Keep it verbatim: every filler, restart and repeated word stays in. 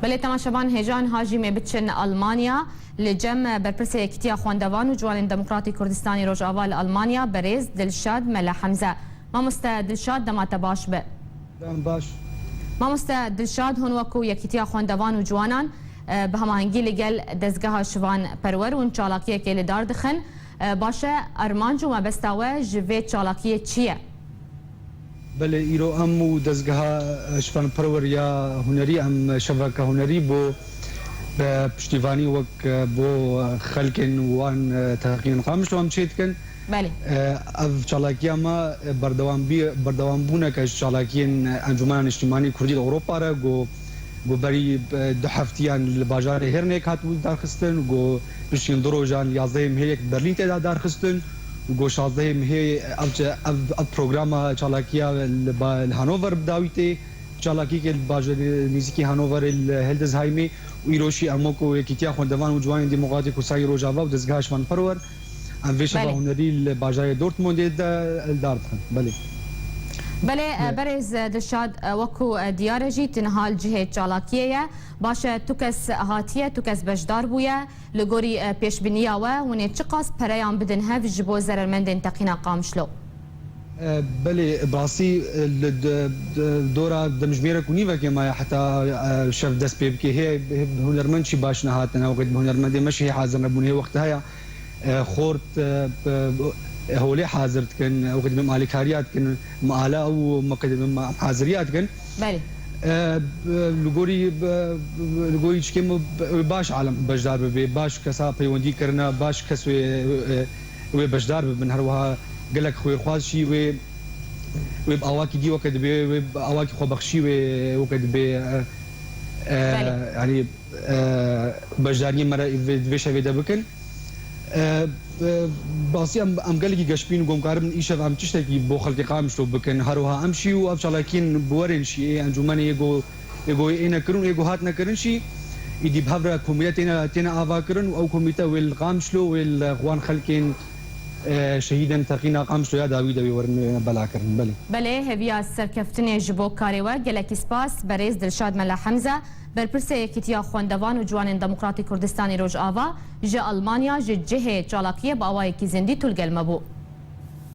Belê temaşevan, hêjan ha jî me biçin Almanya. Li cem berpirsê Yekîtiya Xwendevan û Ciwanên Demokratî Kurdistanê Rojava li Almanya, berêz Dilşad Mela Hemze. Mamoste Dilşad, dema te baş be. Dem baş. Mamoste Dilşad, hûn wekû Yekîtiya Xwendevan û Ciwanan, e, bi hemahengî li gel dezgeha Şivan Perwer hûn çalakiyekê li dar dixin. E, baş e, armanc û mebesta we ji vê çalakiyê çi ye? Belê, îro em û dezgeha, e, Şivan Perwer ya hunerî, em şeveke hunerî bo, e, piştîvanî wek, e, bo xelkên wan, e, teqînên Qamişlo em çê dikin. Belê. E, ev çalakiya me, e, berdewambî-, berdewambûneke ji çalakiyên, e, Encûmena Niştimanî Kurdî li Ewropa re, ku, ku berî, e, du heftiyan li bajarê Hêrnêk hatibû darxistin, ku piştî du rojan, yazdehê mehê yek Berlîn tê de darxistin, ku şazdehê mehê ev çe-, ev, ev programa çalakiya li ba-, li Hanover bi dawî tê, çalakiyekê li bajarê nêzîkî Hanoverê li Hildesheimê û îro jî em wekû Yekîtiya Xwendevan û Ciwanên Demokratîk Kurdistan yê Rojava û dezgeha Şivan Perwer, em vê şeva Belê. hunerî li bajarê Dortmundê de li dar dixin. Belê. Belê, e, Belê. berêz, e, Dilşad, e, wekû, e, diyar e jî, tu niha li cihê çalakiyê ye. Baş e, tu kes hatiye, tu kes beşdar bûye. Li gorî, e, pêşbîniya we, hûn ê çiqas pereyan bidin hev ji bo zerermendên teqîna Qamişlo? E, belê, bi rastî, e, li d-, d-, dora demjimêrek û nîvekê maye heta, e, şev dest pê bike. Hê, hê hunermend jî baş nehatine, wekî hunermendê me jî hê hazir nebûn, hê wext heye, e, xort, e, e, holê hazir dikin, wekî dibê alîkariya dikin, mala û wekî dibê haziriya dikin. Belê. E, b-, li gorî, b-, b-, li gorî çikê min, b-, baş alem beşdar bibe, baş kesa peywendî kirine, baş kes wê, e, wê beşdar bibin. Her wiha gelek xwêrxwaz jî wê, wê bi awakî dî weke dibê, wê bi awakî xwebexşî wê weke dibê, e, e, Belê. yanî, e, beşdariyên me re vê, vê şevê de bikin. E, e, basî em, em gelekî geşbîn û ku em karibin îşev em tiştekî bo xelkê Qamişlo bikin. Her wiha em jî û ev çalakiyên bi werên jî ê encûmenê yê ku, yê ku êne kirin û yê ku hatine kirin jî, îdî bi hev re komîte têne, têne ava kirin û ew komîte wê li Qamişlo, wê li wan xelkên, e, şehîdên teqîna Qamişlo ya dawî de wê werin, e, bela kirin. Belê. Belê, hêviya serkeftinê ji bo karê we. Gelekî spas, berêz Dilşad Mela Hemze. Berpirsê Yekîtiya Xwendevan û Ciwanên Demokratîk Kurdistanê Rojava ji Almanya ji cihê çalakiyê bi awayekî zindî tu li gel me bû.